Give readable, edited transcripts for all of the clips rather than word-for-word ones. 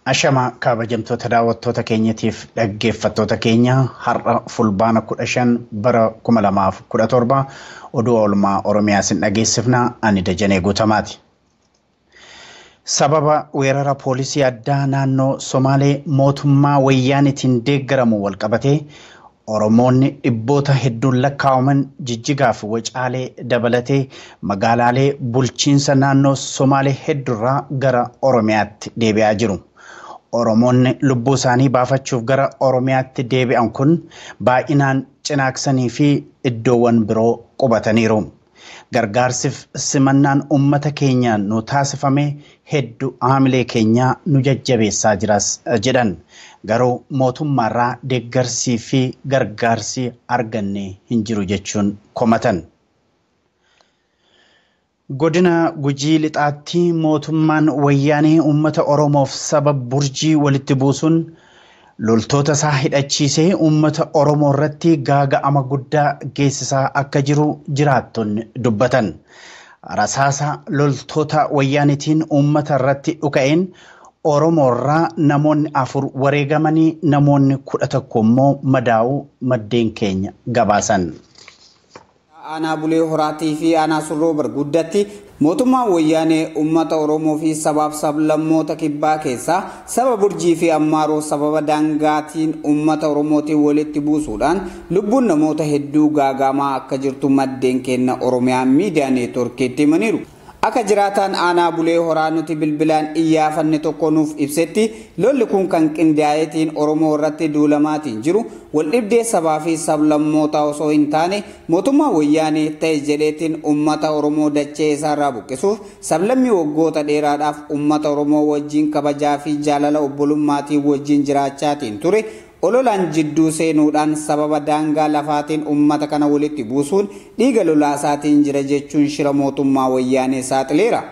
Ashama kabajamtoota daawwattoota keenyatiif dhaggeeffattoota keenya har'a fulbaana 15 bara 2017 oduu oolmaa Oromiyaa isin dhageessifna ani Dajanee Guutamaati. Sababa weerara poolisii addaa naannoo Somaalee mootummaa wayyaanitiin deeggaramu walqabatee Oromoonni dhibboota hedduun lakkaa'aman Jijjigaa fi Wacaalee dabalatee magaalaalee bulchiinsa naannoo Somaalee hedduurraa gara Oromiyaatti deebi'aa jiru. Oromoonni lubbuu isaanii baafachuuf gara Oromiyaatti deebi'an kun baay'inaan cinaaksanii fi iddoowwan biroo qubataniiru. Gargaarsiif simannaan uummata keenyaan nu taasifame hedduu haamilee keenyaa nu jajjabeessaa jiras jedhan. Garuu mootummaarraa deeggarsii fi gargaarsi arganne hin jiru jechuun komatan. Godina Gujii Lixaatti mootummaan wayyaanee uummata Oromoof saba burjii walitti buusuun loltoota isaa hidhachiisee uummata Oromoo irratti gaaga'ama guddaa geessisaa akka jiru jiraattonni dubbatan. Rasaasa loltoota wayyaanitiin uummata irratti dhuka'een Oromoo irraa namoonni 4 wareegamanii namoonni 11 immoo madaa'uu maddeen keenya gabaasan. Aanaa Bulee Horaatii fi Aanaa Surroo Barguddaatti mootummaan wayyaanee uummata Oromoo fi sabaaf sablammoota kibbaa keessaa saba Burjii fi Ammaaroo sababa daangaatiin uummata Oromootiin walitti buusuudhaan lubbuun namoota hedduu gaagamaa akka jirtu maddeen kenna Oromiyaa miidiyaa neetworkiitti himaniiru. Akka jiraataan aanaa Bulee Horaa nuti bilbilaan iyyaafanne tokko nuuf ibsetti lolli kun kan qindaa'eetiin Oromoo irratti duulamaatiin jiru waldhibdee sabaa fi sablammootaa osoo hin taane mootummaa wayyaanee ta'e jedheetiin uummata Oromoo dachee isaarraa buqqisuuf sablammii waggoota dheeraadhaaf uummata Oromoo wajjin kabajaa fi jaalala obbolummaatiin wajjin jiraachaatiin ture ololaan jidduu seenuudhaan sababa daangaa lafaatiin uummata kana walitti buusuun dhiiga lolaasaatiin jira jechuun shira mootummaa wayyaanee saaxileera.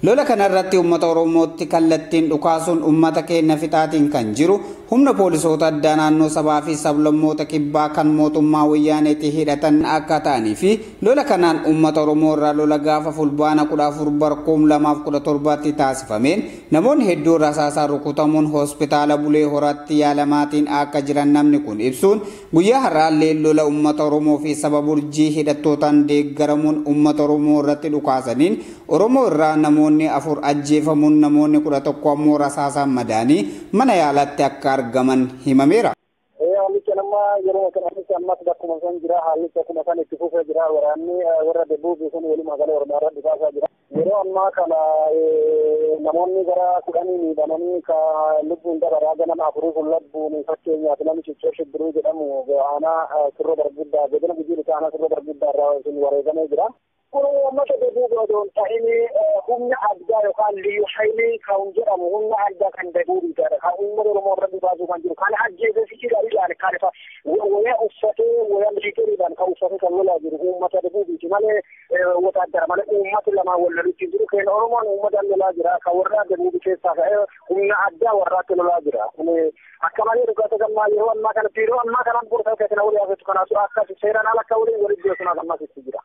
Lola kanarratti uummata Oromootti kallattiin dhukaasuun uummata keenya fixaatiin kan jiru humna poolisoota addaa naannoo sabaa fi sablammoota kibbaa kan mootummaa wayyaaneetti hidhatan akka ta'anii fi lola kanaan uummata Oromoo irraa lola gaafa fulbaana 14 bara 2017 taasifameen namoonni hedduun rasaasaan rukutamuun hospitaala Bulee Horaatti yaalamaatiin akka jiran namni kun ibsuun guyyaa har'aallee lola uummata Oromoo fi saba Burjii hidhattootaan deeggaramuun uummata Oromoo irratti dhukaasaniin Oromoo irraa namoonni 4 ajjeefamuun namoonni 11 ammoo rasaasaan madaanii mana yaalaatti akka argaman himameera. Haallicha nama yeroo kanatti ammas bakkuma san jira haallicha akkuma san itti fufee jira waraanni warra deebi'uu sun walumaa gala Oromiyaa irra dhufaasaa jira. Yeroo ammaa kana namoonni gara 10 miidhamanii ka lubbuun dabaraa ganama 4 kun lubbuun fakkeenyaaf namni Ciccoo Shibbiruu jedhamu aanaa Surroo Barguddaa godina Gujii Lixaa aanaa Surroo Barguddaa irraa sun wareegamee jira. Kun uummata deebi'uu osoo hin ta'in humna addaa yookaan liyyu haylii kan jedhamu humna addaa kan deebi'uudha. Kan uummata Oromoo irra dhufaasuu kan jiru kan ajjeesee si hidhaan kan wayyaa uffatee wayyaa militeeriidhaan kan uffatee kan lolaa jiru uummata deebi'uuti malee wotaaddara malee uummata lamaan wal lolutti jiru. Keenya Oromoon uummata lolaa jira kan warra deebi'uu keessaa ka'ee humna addaa warraatti lolaa jira. Kun akka malee dhugaata gammaa yeroo ammaa kana yeroo ammaa kana gorsa keessana walii haasoftu kanaas akkas seeraan ala akka waliin walitti geessuun ammas itti jira.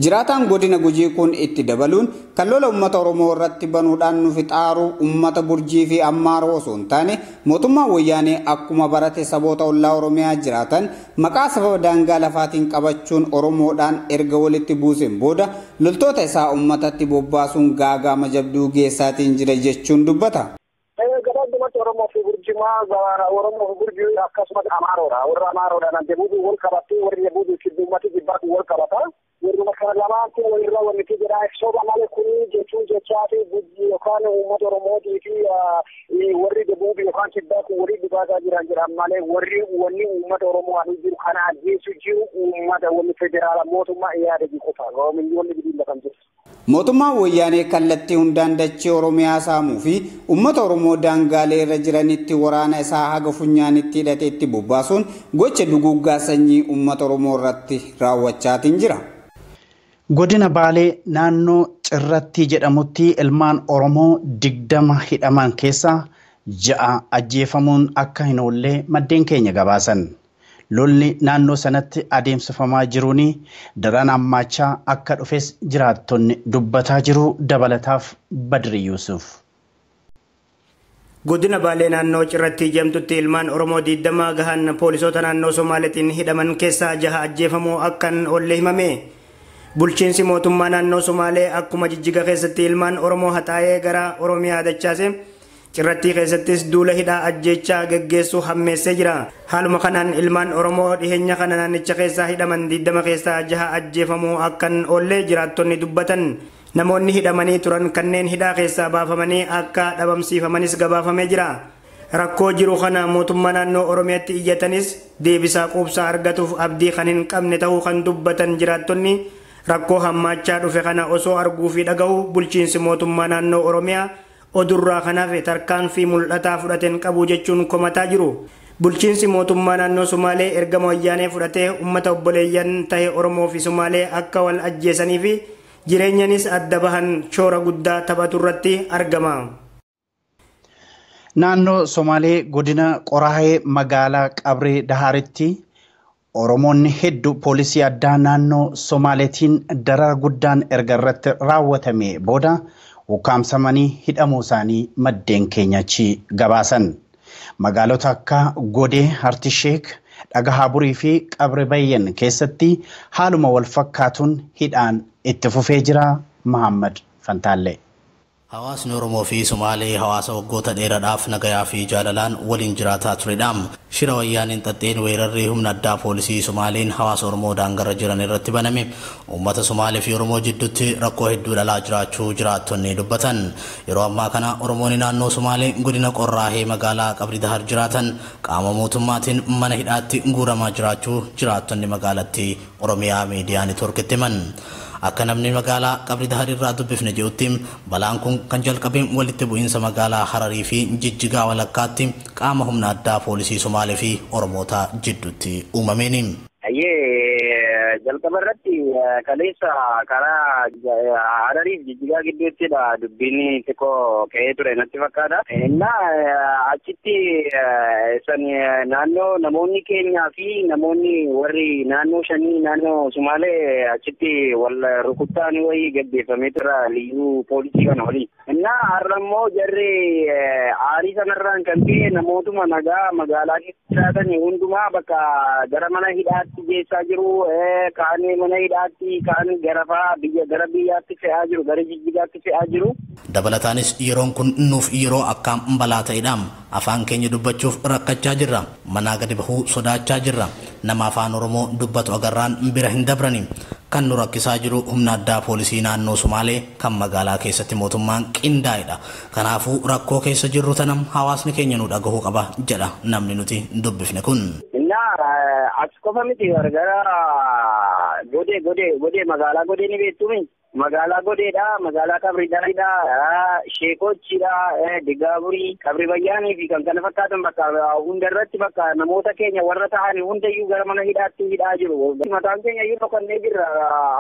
Jiraataan godina Gujii kun itti dabaluun kan lola uummata Oromoo irratti banuudhaan nu fixaaru uummata Burjii fi Ammaaroo osoo hin taane mootummaan wayyaanee akkuma barate saboota ollaa Oromiyaa jiraatan maqaa sababa daangaa lafaatiin qabachuun Oromoodhaan erga walitti buuseen booda loltoota isaa uummatatti bobbaasuun gaagaama jabduu geessaatiin jira jechuun dubbata. Gabaabumatti Oromoo fi Burjimaa Oromoo fi Burjii akkasumas Amaaroodha. Warra Amaaroodhaan deebi'uu wal qabatee warri deebi'uu uummati jibbaa wal qabata. Warri kana lamaantu walirra wanti jedha soba malee kuni jechuun jechaa fi Burjii yookaan uummata Oromootii fi warri deebi'uu yookaan kibbaa kun warri dhufaasaa jiran jedhan malee warri wanni uummata Oromoo aduu jiru kana ajjeesu jiru uummata wanni federaala mootummaa yaada qofa. Wanni bidii lafan jiru. Mootummaan wayyaanee kallattii hundaan dachee Oromiyaa saamuu fi uummata Oromoo daangaalee irra jiranitti waraana isaa haga funyaanitti hidhatee itti bobbaasuun gocha duguuggaa sanyii uummata Oromoo irratti raawwachaatiin jira. Godina Baalee naannoo Cirratti jedhamutti ilmaan Oromoo 20 hidhaman keessaa 6 ajjeefamuun akka hin oolle maddeen keenya gabaasan. Lolli naannoo sanatti adeemsifamaa jiruun daran hammaachaa akka dhufes jiraattonni dubbataa jiru. Dabalataaf Badri Yuusuf. Godina Baalee naannoo Cirratti jedhamtutti ilmaan Oromoo 20 gahan poolisoota naannoo Somaaleetiin hidhaman keessaa 6 ajjeefamuu akkan oolle himame. Bulchiinsi mootummaa naannoo Somaalee akkuma Jijjiga keessatti ilmaan Oromoo haxaa'ee gara Oromiyaa dachaase Cirrattii keessattis duula hidhaa ajjeechaa geggeessuu hammeessee jira. Haaluma kanaan ilmaan Oromoo dhiheenya kana naannicha keessaa hidhaman 20 keessaa 6 ajjeefamuu akkan oolle jiraattonni dubbatan. Namoonni hidhamanii turan kanneen hidhaa keessaa baafamanii akka dhabamsiifamanis gabaafamee jira. Rakkoo jiru kana mootummaa naannoo Oromiyaatti iyyatanis deebisaa quubsaa argatuuf abdii kan hin qabne ta'uu kan dubbatan jiraattonni rakkoo hammaachaa dhufe kana osoo arguu fi dhaga'u bulchiinsi mootummaa naannoo Oromiyaa odurraa kanaaf tarkaanfii mul'ataa fudhateen qabu jechuun komataa jiru. Bulchiinsi mootummaa naannoo Somaalee ergama wayyaanee fudhatee uummata obboleeyyan ta'e Oromoo fi Somaalee akka wal ajjeesanii fi jireenyanis adda bahan shoora guddaa taphatu irratti argama. Naannoo Somaalee godina Qoraahee magaalaa Qabree Dahaaritti Oromoonni hedduu poolisii addaa naannoo Somaaleetiin darara guddaan erga irratti raawwatame booda ukkaamsamanii hidhamuu isaanii maddeen keenya achi gabaasan. Magaalota akka Godee, Hartisheek, Dhagahaburii fi Qabri Bayyan keessatti haaluma wal fakkaatuun hidhaan itti fufee jira. Muhammad Fantaallee. Hawaasni Oromoo fi Somaalee hawaasa waggoota dheeraadhaaf nagayaa fi jaalalaan waliin jiraataa turedha. Shira wayyaaniin xaxxeen weerarri humna addaa poolisii Somaaleen hawaasa Oromoo daangarra jiran irratti baname uummata Somaalee fi Oromoo jidduutti rakkoo hedduu dhalaa jiraachuu jiraattonni dubbatan. Yeroo ammaa kana Oromoonni naannoo Somaalee godina Qorraahee magaalaa Qabri Dahar jiraatan qaama mootummaatiin mana hidhaatti guuramaa jiraachuu jiraattonni magaalattii Oromiyaa Miidiyaa Neetwoorkitti himan. Akka namni magaalaa Qabri Dahar irraa dubbifne jedhutti balaan kun kan jalqabe walitti bu'iinsa magaalaa Hararii fi Jijjigaa walakkaatti qaama humna addaa poolisii Somaalee fi Oromoota jidduutti uumameeni. Jalqaba irratti kaleessa karaa Hararii fi Jijjigaa gidduuttidha dubbiin xiqqoo ka'ee ture natti fakkaata. Innaa achitti san naannoo namoonni keenyaa fi namoonni warri naannoo shanii naannoo Sumaalee achitti wal rukuttaan wayii gaggeeffamee tura liyyuu poolisii kana waliin. Innaa har'a immoo jarri aarii sanarraan kan ka'e namootuma nagaa magaalaa keessa jiraatan hundumaa bakka gara mana hidhaatti geessaa jiru. Kaan mana hidhaatti, kaan gara biyya gara biyyaatti fe'aa jiru, gara Jijjigaatti fe'aa jiru. Dabalataanis yeroon kun nuuf yeroo akkaan balaa ta'edha. Afaan keenya dubbachuuf rakkachaa jirra. Manaa gadi bahuu sodaachaa jirra. Nama afaan Oromoo dubbatu agarraan bira hin dabrani. Kan nu rakkisaa jiru humna addaa poolisii naannoo Somaalee kan magaalaa keessatti mootummaan qindaa'edha. Kanaafuu rakkoo keessa jirru tana hawaasni keenya nu dhagahuu qaba jedha namni nuti dubbifne kun. Innaa as qofa miti gara godee godee godee magaalaa godee ni beektuumi. Magaalaa godeedha, magaalaa Qabri Dahariidha, Sheekochiidha, Digaaburii, Qabri Bayyaanii fi kan kana fakkaatan bakka hundarratti bakka namoota keenya warra ta'an hundayyuu gara mana hidhaatti hidhaa jiru. Mataan keenya iyyuu dhokannee jirra.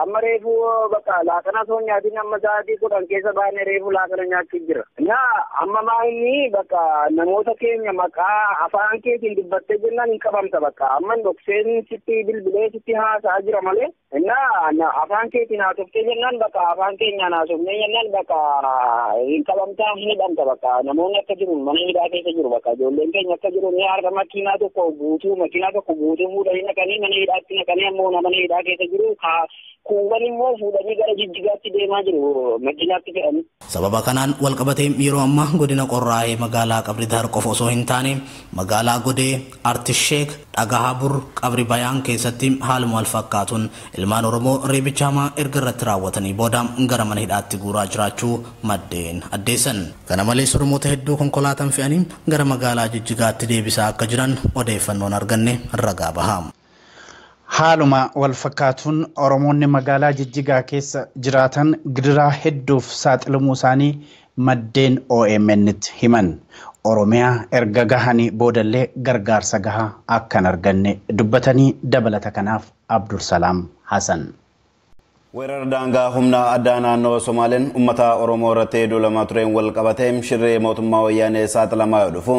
Amma reefu bakka laaqana osoo hin nyaatin amma sa'aatii 10 keessa baanee reefu laaqana nyaachuu jira. Innaa amma maa inni bakka namoota keenya maqaa afaan keetiin dubbattee jennaan hin qabamta bakka. Amma dhokseen sitti bilbilee sitti haasa'aa jira malee. Innaa afaan keetiin haasoftee jennaan bakka afaan keenyaan haasofnee jennaan bakka hin qabamtaa hin hidhamta bakka namoonni akka jiru mana hidhaa keessa jiru bakka ijoolleen keenya akka jiru ni harka makiinaa tokko guutuu fuudhanii naqanii mana hidhaatti naqanii ammoo mana hidhaa keessa jiru kuuwwan immoo fuudhanii gara Jijjigaatti deemaa jiru makiinaatti fe'anii. Sababa kanaan walqabatee yeroo ammaa godina Qorraahee magaalaa Qabri Dahar qofa osoo hin taane magaalaa Godee, Artisheek, Dhagahabur, Qabri Bayaan keessatti haaluma wal fakkaatuun ilmaan Oromoo reebicha hamaa erga irratti raawwatanii booda gara mana hidhaatti guuraa jiraachuu maddeen addeessan. Kana malees Oromoota hedduu konkolaataan fe'anii gara magaalaa Jijjigaatti deebisaa akka jiran odeeffannoon arganne ragaa baha. Haaluma wal fakkaatuun Oromoonni magaalaa Jijjigaa keessa jiraatan gidiraa hedduuf saaxilamuu isaanii maddeen OMN'tti himan. Oromiyaa erga gahanii boodallee gargaarsa gahaa akka hin arganne dubbatanii dabalata kanaaf Abdulsalaam Hasan. Weerara daangaa humna addaa naannoo Somaaleen uummata Oromoo irratti duulamaa tureen wal qabatee shirree mootummaa wayyaanee saaxilamaa yoo dhufu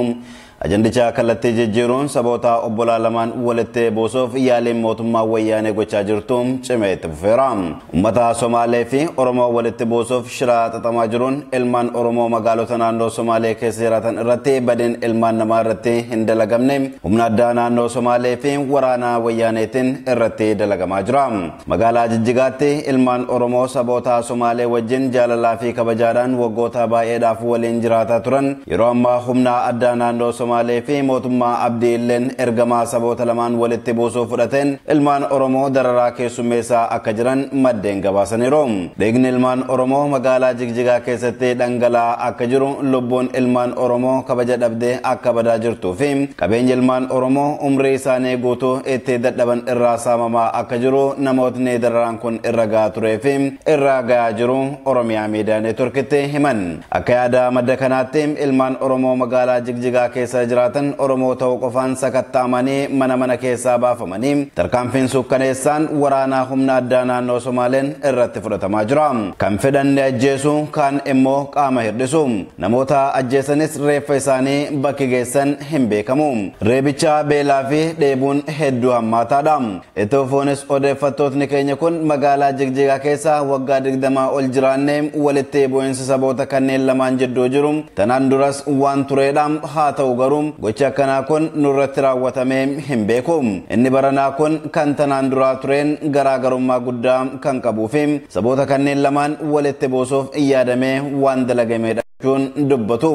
Ajandicha kallattii jijjiiruun saboota obbolaa lamaan walitti buusuuf yaaliin mootummaa wayyaanee gochaa jirtu cimee itti fufeera. Uummata Somaalee fi Oromoo walitti buusuuf shira xaxamaa jiruun ilmaan Oromoo magaalota naannoo Somaalee keessa jiraatan irratti badeen ilmaan namaa irratti hin dalagamne humna addaa naannoo Somaalee fi waraana wayyaaneetiin irratti dalagamaa jira. Magaalaa Jijjigaatti ilmaan Oromoo saboota Somaalee wajjin jaalalaa fi kabajaadhaan waggoota baay'eedhaaf waliin jiraataa turan yeroo ammaa humna addaa naannoo Somaalee fi mootummaa Abdii Illeen ergamaa saboota lamaan walitti buusuu fudhateen ilmaan Oromoo dararaa keessummeessaa akka jiran maddeen gabaasaniiru. Dhiigni ilmaan Oromoo magaalaa Jigjigaa keessatti dhangala'aa akka jiru lubbuun ilmaan Oromoo kabaja dhabdee akka badaa jirtuu fi qabeenyi ilmaan Oromoo umrii isaanii guutuu itti dadhaban irraa saamamaa akka jiru namootni dararaan kun irra gahaa turee fi irra gahaa jiru Oromiyaa Miidiyaa Neetworkitti himan. Akka yaada madda kanaatti ilmaan Oromoo magaalaa Jigjigaa keessa jiraatan Oromoo ta'uu qofaan sakatta'amanii mana mana keessaa baafamanii tarkaanfiin suukkaneessaan waraanaa humna addaa naannoo Somaaleen irratti fudhatamaa jira. Kan fedhan ni ajjeesu, kaan immoo qaama hir'isu. Namoota ajjeesanis reeffa isaanii bakki geessan hin beekamu. Reebicha beelaa fi dheebuun hedduu hammaataadha. Itti fufuunis odeeffattootni keenya kun magaalaa Jigjigaa keessa waggaa 20 ol jiraanne walitti bu'iinsi saboota kanneen lamaan jidduu jiru tanaan duras waan tureedha. Haa ta'u garuu gochi akkanaa kun nurratti raawwatamee hin beeku. Inni baranaa kun kan tanaan duraa tureen garaagarummaa guddaa kan qabuu fi saboota kanneen lamaan walitti buusuuf yaadamee waan dalagameedha jechuun dubbatu.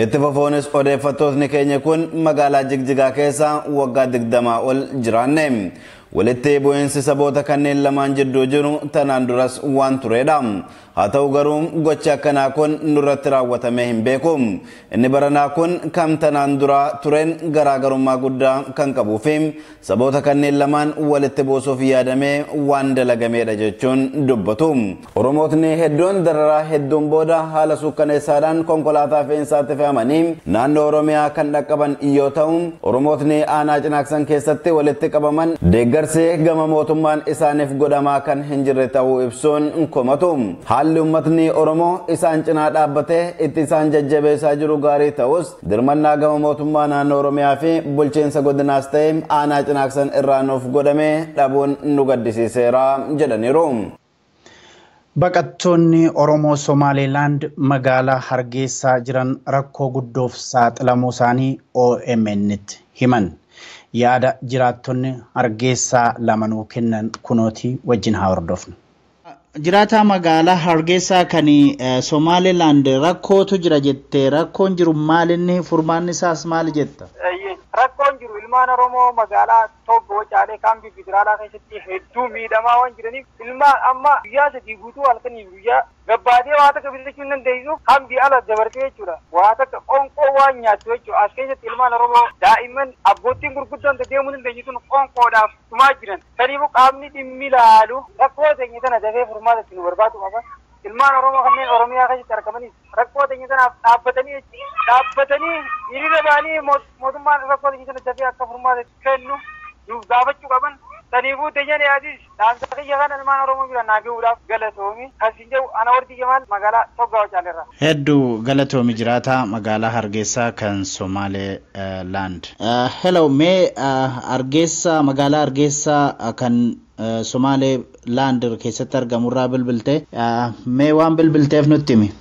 Itti fufuunis odeeffattootni keenya kun magaalaa Jigjigaa keessa waggaa 20 ol jiraanne walitti bu'iinsi saboota kanneen lamaan jidduu jiru tanaan duras waan tureedha. Haa ta'u garuu gochi akkanaa kun nurratti raawwatamee hin beeku. Inni baranaa kun kan tanaan duraa tureen garaagarummaa guddaa kan qabuu fi saboota kanneen lamaan walitti buusuuf yaadamee waan dalagameedha jechuun dubbatu. Oromootni hedduun dararaa hedduun booda haala suukkaneessaadhaan konkolaataa fe'insaatti fe'amanii naannoo Oromiyaa kan dhaqqaban yoo ta'u, Oromootni aanaa Cinaaksan keessatti walitti qabaman deeggarsi gama mootummaan isaaniif godhamaa kan hin jirre ta'uu ibsuun komatu. Haalli uummatni Oromoo isaan cinaa dhaabbatee itti isaan jajjabeessaa jiru gaarii ta'us dirmannaa gama mootummaa naannoo Oromiyaa fi bulchiinsa godinaas ta'e aanaa Cinaaksan irraa nuuf godhame dhabuun nu gaddisiiseera jedhaniiru. Baqattoonni Oromoo Somaalilaand magaalaa Hargeysaa jiran rakkoo guddoof saaxilamuu isaanii OMN'tti himan. Yaada jiraattonni Hargeysaa lamanuu kennan kunooti wajjin haa hordofnu. Jiraataa magaalaa Hargeysaa kan Somaalilaand rakkootu jira jettee, rakkoon jiru maalinni furmaanni isaas maali jetta? Rakkoon jiru ilmaan Oromoo magaalaa Togo Wacaalee kaampii federaalaa keessatti hedduu miidhamaa waan jiraniif ilmaan amma guyyaa 3 guutuu halkanii guyyaa gabbaatee waa takka bitachuu hin dandeessu kaampii ala dabartee jechuudha. Waa takka qoonqoo waan nyaattu jechuudha. As keessatti ilmaan Oromoo daa'imman abboottiin gurguddoon deemuu hin dandeenye sun qoonqoodhaaf tumaa jiran. Kanaafuu qaamni dhimmi ilaalu rakkoo teenya tana dafee furmaata itti nu barbaadu qaba. Ilmaan Oromoo kanneen Oromiyaa keessatti argamanis rakkoo teenya tanaaf dhaabbatanii hiriira ba'anii mootummaan rakkoo teenya tana dafee akka furmaata kennu nuuf gaafachuu qaban. Saniifuu teenya yaadis dhaamsa kiyya kana ilmaan Oromoo bira naa gahuudhaaf galatoomi. Kasiin jedhu ana warti Jamaal magaalaa Toggaa Wacaaleerraa. Hedduu galatoomi jiraataa magaalaa Hargeysaa kan Somaalilaand. Hello, mee Hargeysaa magaalaa Hargeysaa kan Somaalilaand keessatti argamurraa bilbilte, mee waan bilbilteef nutti himi.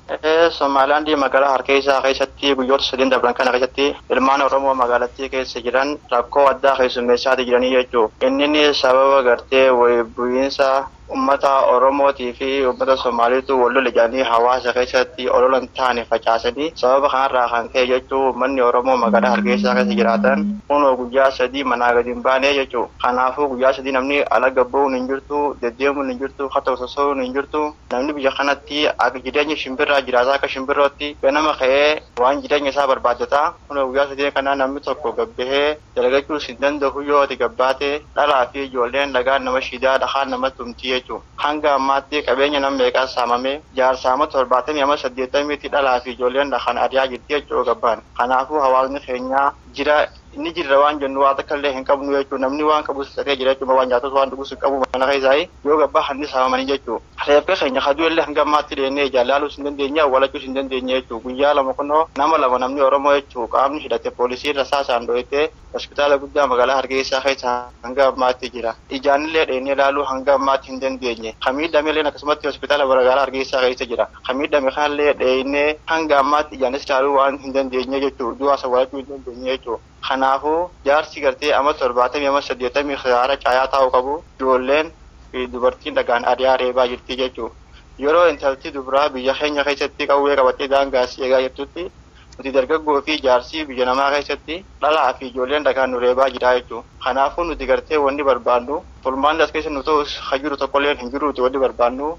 Somaalilaandii magaalaa Hargeysaa keessatti guyyoota 3 dabran kana keessatti ilmaan Oromoo magaalattii keessa jiran rakkoo addaa keessummeessaa jiranii jechuudha. Inni sababa gartee bu'iinsa uummata Oromootii fi uummata Somaaliitu wal lole jedhanii hawaasa keessatti ololan taane facaasanii sababa kanarraa kan ka'e jechuun uummanni Oromoo magaalaa Hargeysaa keessa jiraatan kunoo guyyaa 3 manaa gadi hin baane jechuudha. Kanaafuu guyyaa 3 namni ala gabbuun hin jirtu, deddeemuun hin jirtu, hatta soso'uun hin jirtu. Namni biyya kanatti akka jireenya shimbirraa jiraataa akka shimbirrootti ganama ka'ee waan jireenya isaa barbaadata. Kunoo guyyaa 3 kana namni tokko gabbahee dalagachuus hin danda'u yoo ati gabbaate dhalaa fi ijoolleen dhagaan nama shidaa dhahaan nama tumti jechuudha. Hanga ammaatti qabeenya nama meeqaa saamame jaarsaama 70 amma 80 dhalaa fi ijoolleen dhahaan ari'aa jirti jechuudha gabbaan. Kanaafuu hawaasni keenya jira inni jirra waan jennu waa takka illee hin qabnu jechuudha. Namni waan qabus ta'ee jira jechuudha. Waan nyaatus waan dhugus hin qabu mana keessaa yoo gabbaa hanni saamamanii jechuudha. Reeffa keenya kaduu illee hanga ammaatti deemnee jaallaluu hin dandeenye awwaalachuus hin dandeenye jechuudha. Guyyaa 2 kunoo nama 2 namni Oromoo jechuudha qaamni hidhate poolisii rasaasaan dho'itee hospitaala guddaa magaalaa Hargeysaa keessa hanga ammaatti jira. Ijaanillee dheennee ilaaluu hanga ammaatti hin dandeenye. Kamiidhameelleen akkasumatti hospitaala magaalaa Hargeysaa keessa jira. Kamiidhame kanallee dheennee hanga ammaatti ijaanis ilaaluu waan hin dandeenye jechuudha. Du'aas awwaalachuu hin dandeenye jechuudha. Kanaafuu jaarsi gartee amma 70 amma 80 haara caayaa taa'uu qabu ijoolleen fi dubartiin dhagaan ari'aa reebaa jirti jechuudha. Yeroo intalti dubaraa biyya keenya keessatti qawwee qabattee daangaas eegaa jirtutti nuti dargaggoo fi jaarsii biyya namaa keessatti dhalaa fi ijoolleen dhagaan nu reebaa jira jechuudha. Kanaafuu nuti gartee wanni barbaannu furmaanni as keessa nu ta'us hajiru tokkolleen hin jiru nuti wanni barbaannu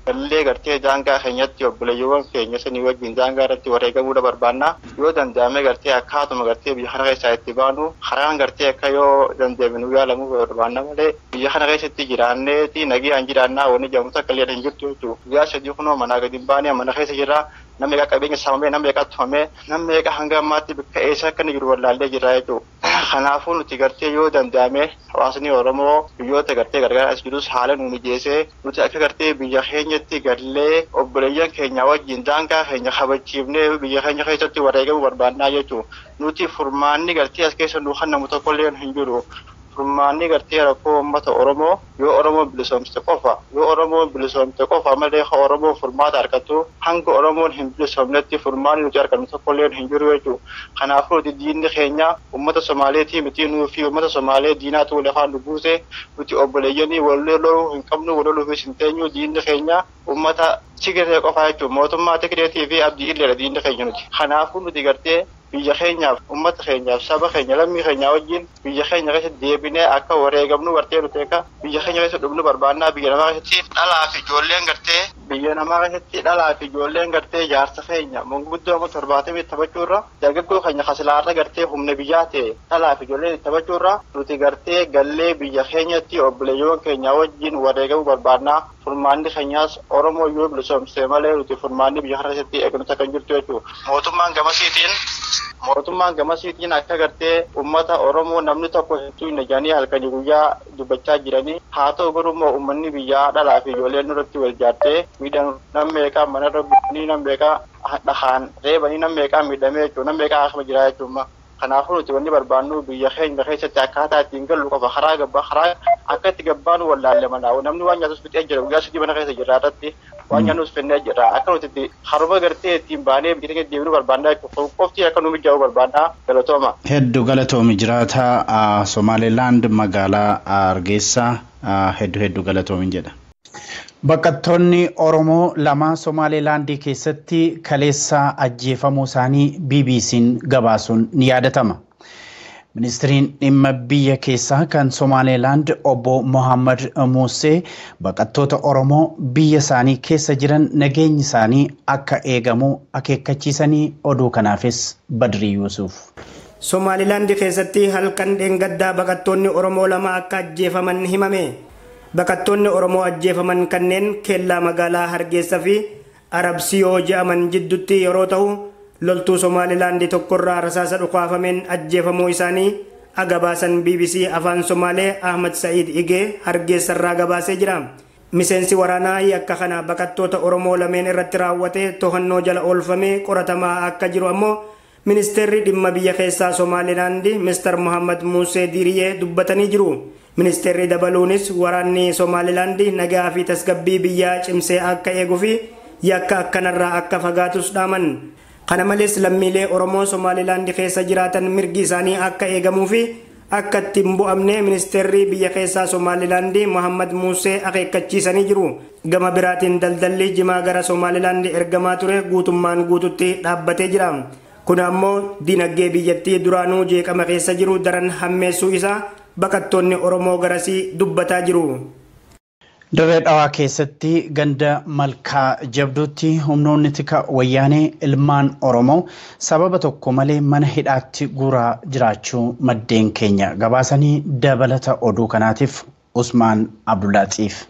gallee gartee daangaa keenyatti obboleeyyiiwwan keenya sanii wajjin daangaa irratti wareegamuudha barbaanna. Yoo danda'ame gartee akkaatuma gartee biyya kana keessaa itti baanu karaan gartee akka yoo danda'ame nu yaalamuu barbaanna malee biyya kana keessatti jiraanneeti nagaan jiraannaa wanni jedhamu takka illee hin jirtu jechuudha. Guyyaa 3 kunoo manaa gadi hin baane mana keessa jirra. Namni eegaa qabeenya saamamee namni eegaa tumamee namni eegaa hanga ammaatti bakka eessa akka inni jiru wallaallee jirra jechuudha. Kanaafuu nuti gartee yoo danda'ame hawaasni Oromoo biyyoota gartee gargaara as jirus haala nu mijeessee nuti akka gartee biyya keenyatti gallee obboleeyyan keenya wajjin daangaa keenya kabachiifnee biyya keenya keessatti wareegamuu barbaannaa jechuudha. Nuti furmaanni gartee as keessa nu kennamu tokkollee hin jiru. Furmaanni gartee rakkoo uummata Oromoo yoo Oromoon bilisoomte qofa yoo Oromoon bilisoomte qofa malee Oromoo furmaata argatu hanga Oromoon hin bilisoomnetti furmaanni nuti argannu tokkollee hin jiru jechuudha. Kanaafuu nuti diinni keenya uummata Somaaleetii miti nuu fi uummata Somaalee diinaatu lafaan nu buuse nuti obboleeyyanii wal loluu hin qabnu wal loluufis hin teenyu diinni keenya uummata Tigree qofa jechuudha. Mootummaa Tigreetii fi Abdii Illeedha diinni keenya nuti. Kanaafuu nuti gartee biyya keenyaaf uummata keenyaaf saba keenya lammii keenya wajjin biyya keenya keessatti deebinee akka wareegamnu gartee nuti akka biyya keenya keessa dhumnu barbaannaa biyya namaa keessatti dhalaa fi ijoolleen gartee biyya namaa keessatti dhalaa fi ijoolleen gartee jaarsa keenya manguddoo amma 70 taphachuurra dargaggoo keenya kasilaarra gartee humna biyyaa ta'e dhalaa fi ijoolleen taphachuurra nuti gartee gallee biyya keenyatti obboleeyyiiwwan keenya wajjin wareegamuu barbaannaa. Furmaanni keenyaas Oromoo yoo bilisoomse malee nuti furmaanni biyya kana keessatti eegumsa kan jirtu jechuudha. Mootummaan gamasiitiin akka gartee uummata Oromoo namni tokko hedduu hin jedhanii halkanii guyyaa dubbachaa jiranii haa ta'u garuu immoo uummanni biyyaa dhalaa fi ijoolleen nurratti wal jaartee miidhaan nam meeqaa manarra bu'anii nam meeqaa dhahaan reebanii nam meeqaa miidhamee jechuudha nam meeqaa akkuma jira jechuudha. Kanaafuu nuti wanni barbaannu biyya keenya keessatti akkaataa ittiin gallu qofa karaa gabbaa karaa akka itti gabbaanu wallaalle manaa namni waan nyaatus fixee jira guyyaa 3 mana keessa jira irratti waan nyaannus fennee jira akka nuti itti haruma gartee ittiin baanee biyya keenya deemnu barbaannaa qofti akka nu mijaa'u barbaannaa galatooma. Hedduu galatoomi jiraataa Somaalilaand magaalaa Hargeysaa hedduu galatoomin jedha. Baqattoonni Oromoo 2 Somaalilaandii keessatti kaleessa ajjeefamuu isaanii BBC'n gabaasuun ni yaadatama. Ministiriin dhimma biyya keessaa kan Somaalilaand obbo Mohammad Muusee baqattoota Oromoo biyya isaanii keessa jiran nageenyi isaanii akka eegamu akeekkachiisanii oduu kanaafis Badrii Yuusuf. Somaalilaand keessatti halkan dheengaddaa baqattoonni Oromoo 2 akka ajjeefaman himame. Baqattoonni Oromoo ajjeefaman kanneen keellaa magaalaa Hargeysaa fi Arabsiyoo jedhaman jidduutti yeroo ta'u loltuu Somaalilaandii tokkorraa rasaasa dhukaafameen ajjeefamuu isaanii agabaasan BBC Afaan Somaalee Ahmad Sa'iid Igee Hargeessarraa gabaasee jira. Miseensi waraanaa yakka kana baqattoota Oromoo lameen irratti raawwate to'annoo jala oolfamee qoratamaa akka jiru ammoo ministeerri dhimma biyya keessaa Somaalilaandii Mr. Mohammad Muusee Diriyee dubbatanii jiru. Ministeerri dabaluunis waraanni Somaalilaandii nagaa fi tasgabbii biyyaa cimsee akka eeguu fi yakka akkanarraa akka fagaatus dhaaman. Kana malees lammiilee Oromoo Somaalilaandii keessa jiraatan mirgi isaanii akka eegamuu fi akka itti hin bu'amne ministeerri biyya keessaa Somaalilaandii Mohammad Muusee akeekkachiisanii jiru. Gama biraatiin daldalli jimaa gara Somaalilaandii ergamaa ture guutummaan guututti dhaabbatee jira. Kun ammoo dinagdee biyyattii duraanuu jeeqama keessa jiru daran hammeessuu isaa baqattoonni Oromoo garasii dubbataa jiru. Dirree Dhawaa keessatti ganda Malkaa Jabduutti humnoonni tika wayyaanee ilmaan Oromoo sababa tokko malee mana hidhaatti guuraa jiraachuu maddeen keenya gabaasanii dabalata oduu kanaatiif Usmaan Abdullaaxiif.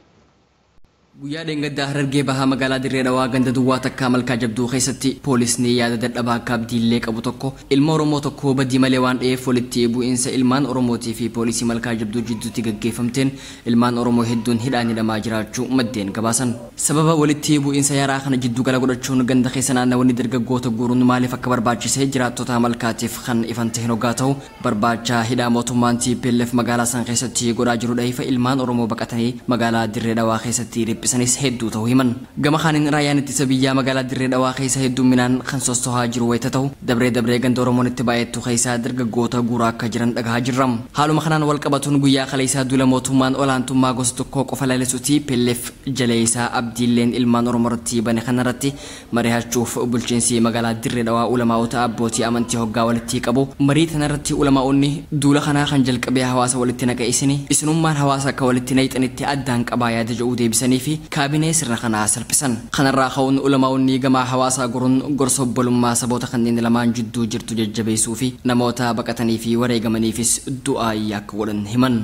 Guyyaa dheengaddaa Harargee Bahaa magaalaa Dirree Dhawaa ganda duwwaa takkaa Malkaa Jabduu keessatti poolisni yaada dadhabaa akka Abdiillee qabu tokko ilma Oromoo tokko badii malee waan dha'eef walitti bu'iinsa ilmaan Oromootii fi poolisii Malkaa Jabduu jidduutti gaggeeffamteen ilmaan Oromoo hedduun hidhaan hidhamaa jiraachuu maddeen gabaasan. Sababa walitti bu'iinsa yaraa kana jiddu gala godhachuun ganda keessa naannawanii dargaggoota guuruun maaliif akka barbaachise jiraattota Malkaatiif kan ifan ta'e hoggaa ta'u barbaacha hidhaa mootummaan TPLF magaalaa san keessatti godhaa jirudha ifa ilmaan Oromoo baqatanii magaalaa Dirree Dhawaa keessatti dhiphisanis hedduu ta'uu himan. Gama kaaniin raayyaan ittisa biyyaa magaalaa Dirree Dhawaa keessa hedduminaan kan sossohaa jiru wayita ta'u dabree dabree ganda Oromoon itti baay'attu keessaa dargaggoota guuraa akka jiran dhagahaa jirra. Haaluma kanaan wal qabatuun guyyaa kaleessaa duula mootummaan olaantummaa gosa tokkoo qofa lalisu TPLF jaleessaa Abdiilleen ilmaan Oromoo irratti bane kanarratti mari'achuuf bulchiinsi magaalaa Dirree Dhawaa ulamaa'ota abbootii amantii hoggaa walitti qabu. Marii tanarratti ulamaa'onni duula kanaa kan jalqabee hawaasa walitti naqa isinummaan hawaasa akka walitti naqxanitti addaan qabaa yaada jedhu deebisanii fi kaabinee sirna kanaa salphisan. Kanarraa ka'uun ulamaa'onni gamaa hawaasaa goruun gorsa obbolummaa saboota kanneen lamaan jidduu jirtu jajjabeessuu fi namoota baqatanii fi wareegamaniifis du'aa akka godhan himan.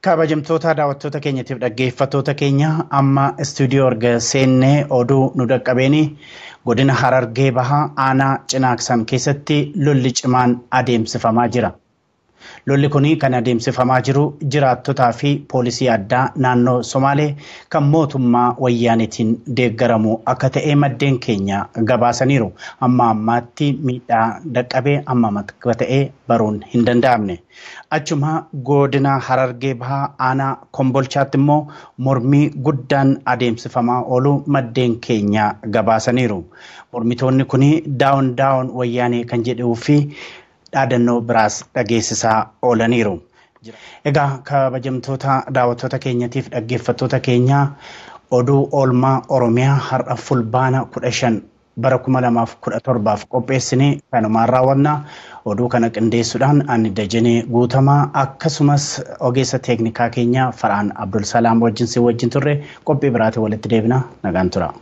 Kabajamtoota daawwattoota keenyatiif dhaggeeffattoota keenya amma istuudiyoo erga seennee oduu nu dhaqqabeeni godina Harargee Bahaa aanaa Cinaaksan keessatti lolli cimaan adeemsifamaa jira. Lolli kun kan adeemsifamaa jiru jiraattotaa fi poolisii addaa naannoo Somaalee kan mootummaa wayyaaniitiin deeggaramu akka ta'e maddeen keenya gabaasaniiru. Amma ammaatti miidhaa dhaqqabee amma akka ta'e baruun hin danda'amne. Achuma godina Harargee Bahaa aanaa Kombolchaatti immoo mormii guddaan adeemsifamaa oolu maddeen keenya gabaasaniiru. Mormitoonni kun daawon daawon wayyaanee kan jedhuu fi dhaadannoo biraas dhageessisaa oolaniiru. Egaa kabajamtoota daawwattoota keenyatiif dhaggeeffattoota keenya oduu oolmaa Oromiyaa har'a fulbaana 15 bara 2017 qopheessine kanumaan raawwanna. Oduu kana qindeessuudhaan ani Dajanee Guutamaa akkasumas ogeessa teeknikaa keenya Farhaan Abdulsalaam wajjin si wajjin turre qophii biraatiin walitti deebina. Nagaan tura.